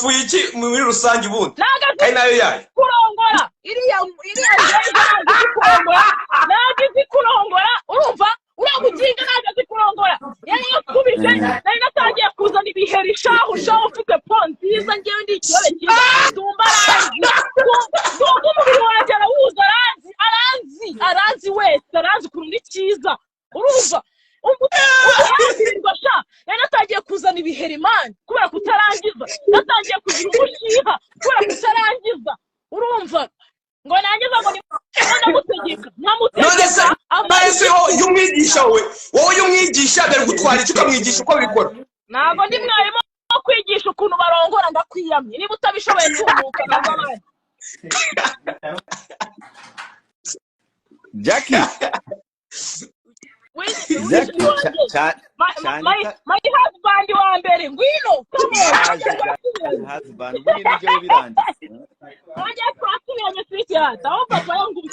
Bapfuye iki muri rusange ubundi? Ntabwo azi Kandi nayo yayo. kurongora. Iriya ngenzi ntabwo izi kurongora, ntabwo izi kurongora. Urumva, uriya muginga ntabwo azi kurongora. Yari yakubije, nari natangiye kuzana ibiheri. Shahu shahu, ufite peau nziza, ngewe ndi ikibazo cyiza. Dumba aranzi, Dumba umubiri wanjye arawuzi, aranzi, aranzi, aranzi wese, aranzi ukuntu ndi cyiza. Urumva, umuhanzirirwa sha, nari natangiye kuzana ibiheri, man, kubera kutarangiza. Natangiye kugira umushiha kubera kutarangiza. Urumva, ngo nangiza ngo ni ndamutegeka. None se Nkamutegeka. None se wowe iyo umwigisha, wowe iyo umwigisha byari gutwara iki ukamwigisha uko bikora? Ntabwo ndi mwarimu wo kwigisha ukuntu barongora. Ndakwiyamye, niba utabishoboye tumuka ntabwo abandi. Jackie. Jackie. Wanjye. Cyane. My husband wa mbere, ngwino, come on. Yaje husband, ubu nyine njyewe birangiye. Wanjye twasubiranye, sweetheart, aho papa yanguye.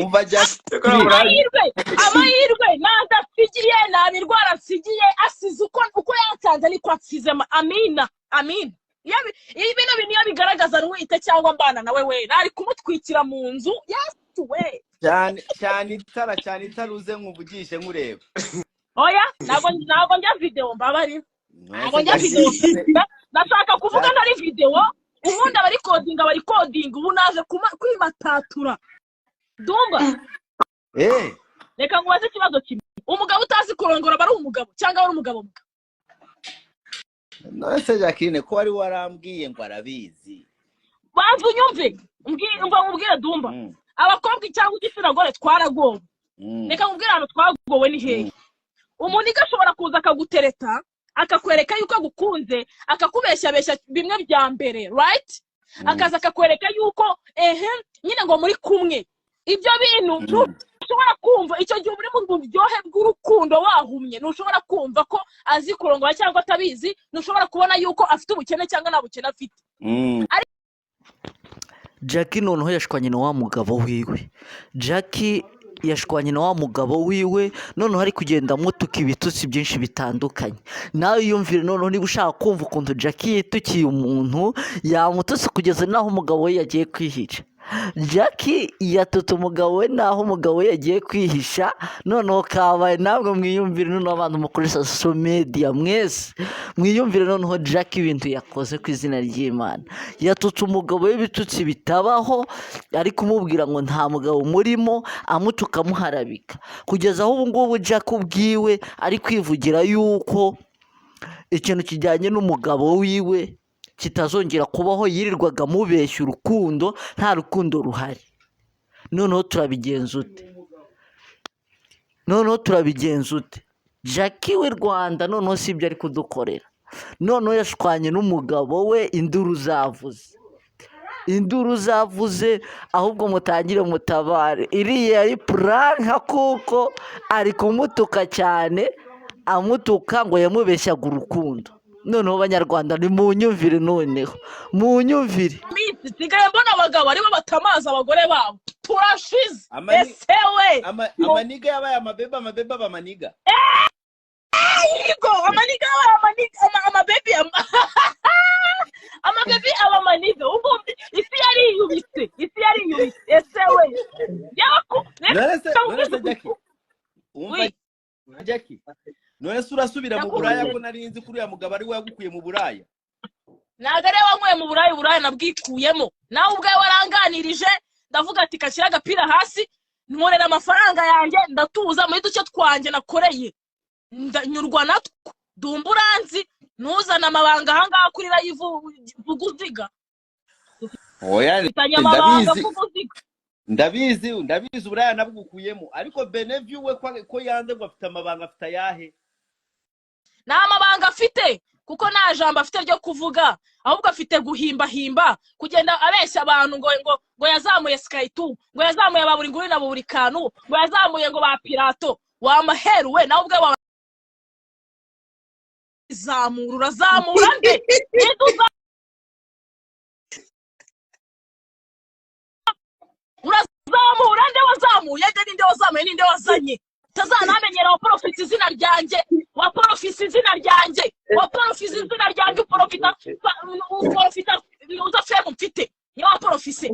Umva, Jackie. Amahirwe, amahirwe ntabwo asigiye, nta birwara nsigiye. Asize uko yansanze niko ansize. Amina, amina. Iyo bino bintu iyo bigaragaza ntwite cyangwa mbana nawe, we nari kumutwikira mu nzu. Yesu we! Cyane cyane, itara cyane, itara, uze nkuvugishe nkureba. Oya, ntabwo njya videwo, mbabarira. Ntabwo None njya se videwo. Jackie? Ndashaka kuvuga ntari videwo. Ubundi abarikodinga barikodinga. Ubu naje kwimatatura Dumba. Eh. Reka nkubaze ikibazo kimwe: umugabo utazi kurongora aba ari umugabo cyangwa ari umugabo mugabo? None se Jacqueline, ko wari warambwiye ngo arabizi? Banza unyumve, umva nkubwire, Dumba. Abakobwa cyangwa igitsina gore twaragowe. Reka nkubwire ahantu twagowe ni hehe. Umuntu ashobora kuza akagutereta, akakwereka yuko agukunze, akakubeshyabeshya bimwe bya mbere, right? Akaza akakwereka yuko ehe nyine ngo muri kumwe. Ibyo bintu ntushobora kumva. Icyo gihe uba uri mu buryohe bw'urukundo, wahumye. Ntushobora kumva ko azi kurongora cyangwa atabizi. Ntushobora kubona yuko afite ubukene cyangwa nta bukene afite. Jackie noneho yashwanye na wa mugabo wiwe. Jackie yashwanye na wa mugabo wiwe, noneho ari kugenda amutuka ibitutsi byinshi bitandukanye. Nawe yumvire noneho, niba ushaka kumva ukuntu Jackie yitukiye umuntu, yamututse kugeza n'aho umugabo we yagiye kwihisha. Jackie yatutse umugabo we n'aho umugabo we yagiye kwihisha. Noneho kabaye, ntabwo mwiyumvire. Noneho abantu mukoresha social media mwese mwiyumvire noneho Jackie ibintu yakoze. Ku izina ry'Imana, yatutse umugabo we ibitutsi bitabaho, ari kumubwira ngo nta mugabo murimo, amutuka, amuharabika, kugeza aho ubu ngubu Jack ubwiwe ari kwivugira yuko ikintu kijyanye n'umugabo wiwe kitazongera kubaho. Yirirwaga amubeshya urukundo, nta rukundo ruhari. Noneho turabigenza ute? Noneho turabigenza ute? Jackie w'i Rwanda noneho si ibyo ari kudukorera. Noneho yashwanye n'umugabo we, induru zavuze, induru zavuze. Ahubwo mutangire mutabare, iriya yari prank, kuko ari kumutuka cyane, amutuka ngo yamubeshyaga urukundo. Noneho Banyarwanda, nimunyumvire, noneho munyumvire. Minsi nsigaye mbona abagabo aribo batamaza abagore babo. Turashize. Ese we! Amaniga yabaye amabebe, amabebe aba amaniga. Yego, amaniga yabaye amaniga, amabebi, amabebi aba amaniga. Ubu isi yariyubitse, isi yariyubitse. Ese we, yaba None se reka none se nkubwize Jackie, umva. Oui. Jackie, none se urasubira mu Ndakumva. buraya, ko nari nzi ko uriya mugabo ari we wagukuye mu buraya? Ntabwo ariwe wankuye mu buraya. Uburaya nabwikuyemo. Nawe ubwawe waranganirije, ndavuga ati kashyira agapira hasi, nkorera amafaranga yanjye, ndatuza muri duce twanjye nakoreye, ndanyurwa natwo. Dumba, uranzi, ntuzane amabanga ahangaha kuri live. Vuga uziga. Oya. Mfitanye amabanga. Ndabizi. Vuga uziga. Ndabizi, ndabizi, uburaya nabwukuyemo. Ariko Benevi we ko yanze ngo afite amabanga, afite ayahe? Nta mabanga afite, kuko nta jambo afite ryo kuvuga. Ahubwo afite guhimbahimba, kugenda abeshya abantu ngo yazamuye Sky2, ngo yazamuye ba buri nguni na buri kantu, ngo yazamuye ngo ba Pirato. Wamaheruwe, nawe ubwawe wazamura, urazamura nde? Ninde urazamura nde? Wazamuye nde? Ninde wazamuye? Ninde wazanye? Utazanamenyera, waporofise izina ryanjye, waporofise izina ryanjye, waporofise izina ryanjye, uporofita, uporofita uza fame mfite niyo waporofise.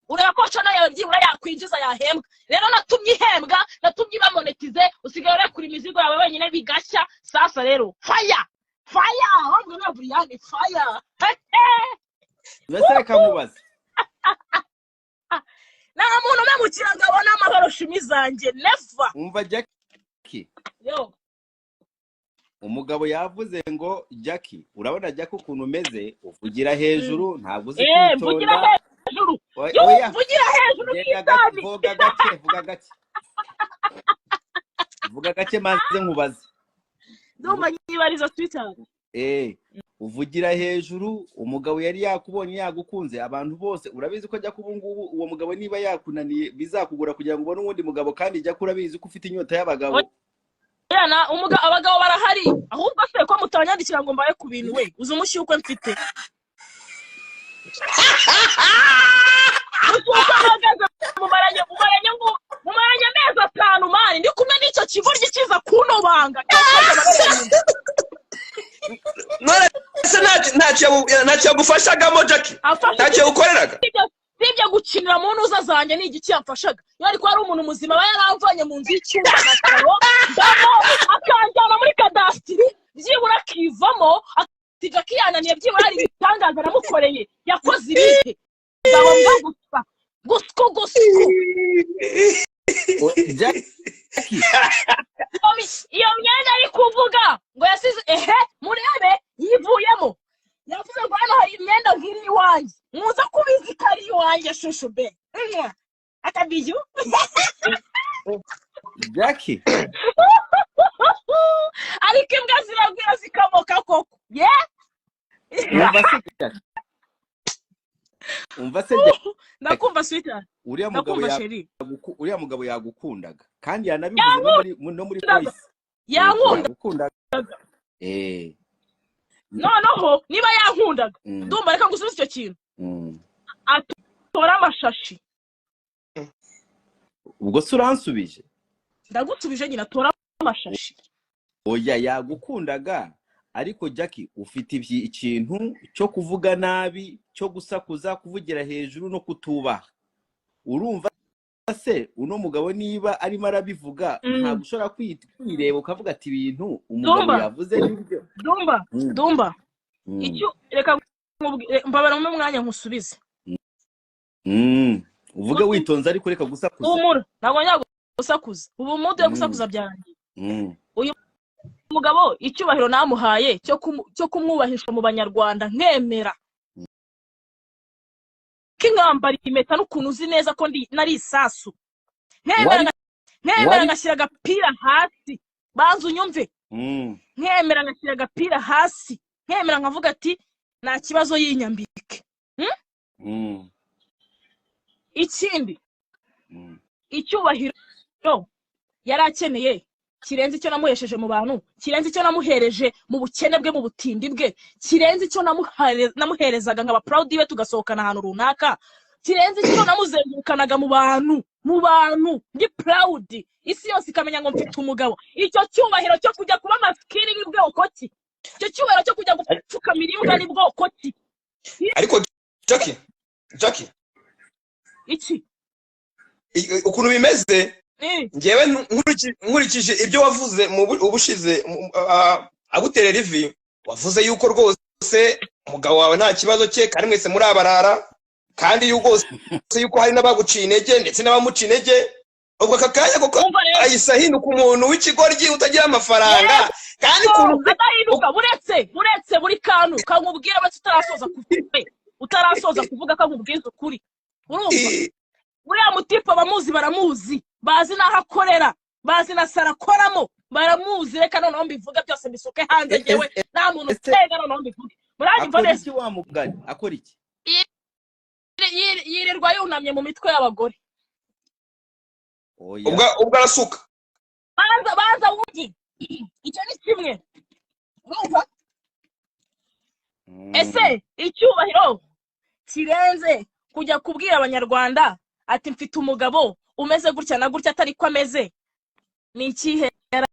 Ureba ko channel yawe byibura yakwinjiza, yahembwa. Rero natumye ihembwa, natumye ibamonetize, usigaye urekura imizigo yawe wenyine bigashya. Sasa rero faya faya wabwo na Brian faya. Mbese reka nkubaze. Nta muntu umemukira ngo abone amahoro, shimi zanjye, never. Umva Jackie. Yo. Umugabo yavuze ngo Jackie, urabona Jackie ukuntu umeze, uvugira hejuru, ntabwo uzi Mvugira kwitonda. hejuru. Oya. Yo. Oya. Mvugira hejuru Genda gake. nk'itabi. Vuga gake, vuga gake, vuga gake, maze nkubaze. Ndumva nyibariza Twitter. Uvugira hejuru, umugabo yari yakubonye, yagukunze, abantu bose urabizi ko ajya kuba ngubu uwo mugabo niba yakunaniye bizakugura kugira ngo ubone uwundi mugabo, kandi jya urabizi ko ufite inyota y'abagabo. Oya, na abagabo barahari. Ahubwo se ko mutanyandikira ngo mbaye ku bintu? We uzi umushyukwe mfite, umushyukwe mpagaze, mumaranye amezi 5 man, ndi kumwe n'icyo kigoryi kiza kunobanga. None se ntacyo yagufashagamo, Jackie? Afasha. Ntacyo yagukoreraga? Sibyo, gukinira mu ntuza zanjye ni igiki yamfashaga? Iyo ariko ari umuntu muzima aba yaramvanye mu nzu y'icyumba na salo ndamo, akanjyana muri kadasitiri, byibura akivamo ati: "Jackie yananiye, byibura hari ibitangaza namukoreye." Yakoze ibihe? Ngabo mbwa gusa, gusku gusku. Jackie. Iyo myenda ari kuvuga ngo yasize, ehe, murebe yivuyemo, yavuze ngo hano hari imyenda nk'iri iwanjye, muza kubizi ko ari iwanjye. Shushu be. Mwah. Akabiyu. Jackie. Ariko imbwa ziragwira zikamoka koko ye. Umva se Jackie, umva se Jackie. Ndakumva, sweetheart. Uriya mugabo Ndakumva, chéri. Uriya mugabo yagukundaga, kandi yanabivuze no muri voice. Yankunda. Yagukundaga. Noneho niba yankundaga, ndumva reka ngusubize icyo kintu. Atore amashashi. Ubwo se uransubije? Ndagusubije nyine, atora amashashi. Oya, yagukundaga, ariko Jackie ufite ikintu cyo kuvuga nabi, cyo gusakuza, kuvugira hejuru no kutubaha. Urumva se uno mugabo niba arimo arabivuga, ntabwo ushobora kwireba ukavuga ati ibintu umugabo Dumba. yavuze nibyo? Dumba. Dumba. Icyo reka mbabara mu mwanya nkusubize. Uvuge witonze, ariko reka gusakuza. Humura, ntabwo njya gusakuza ubu, mudu yo gusakuza byarangiye. Umugabo icyubahiro namuhaye cyo kumwubahisha mu Banyarwanda, nkemera kinkambara impeta, n'ukuntu uzi neza ko ndi nari isasu, nkemera nkemera ngashyira agapira hasi, banza unyumve. Nkemera ngashyira agapira hasi, nkemera nkavuga ati nta kibazo, yinyambike. Ikindi, icyubahiro yari akeneye kirenze icyo namuhesheje mu bantu, kirenze icyo namuhereje mu bukene bwe, mu butindi bwe, kirenze icyo namuherezaga nkaba proud iwe, tugasohokana ahantu runaka, kirenze icyo namuzengurukanaga mu bantu ndi proud, isi yose ikamenya ngo mfite umugabo. Icyo cyubahiro cyo kujya kuba masikini ni bwoko ki? Icyo cyubahiro cyo kujya gupfukamira imbwa ni bwoko ki? Ariko Jackie, Jackie. Iki? Ukuntu bimeze, njyewe nkurikije ibyo wavuze mu ubushize aguterera ivi, wavuze yuko rwose umugabo wawe nta kibazo cye, kandi mwese muri abarara, kandi yuko rwose yuko hari n'abaguciye intege ndetse n'abamuca intege. Ubwo aka kanya koko Umva rero. ahise ahinduka umuntu w'ikigoryi utagira amafaranga, kandi ukuntu Adahinduka, buretse buri kantu kankubwira bati utarasoza kuvuga, utarasoza kuvuga, kankubwiza ukuri. Urumva uriya mutipe abamuzi baramuzi, bazi n'aho akorera, bazi na sara akoramo, baramuzi. Reka noneho mbivuge byose, mbisuke hanze. Njyewe nta muntu utega, noneho mbivuge, muranyumva Akora neza? iki wa mugani? Akora iki? Yirirwa yunamye mu mitwe y'abagore. Oya. Ubwo arasuka. Banza, banza wumve, icyo ni kimwe, urumva? Ese icyubahiro kirenze kujya kubwira Abanyarwanda ati mfite umugabo umeze gutya na gutya, atari ko ameze? Ni ikihe?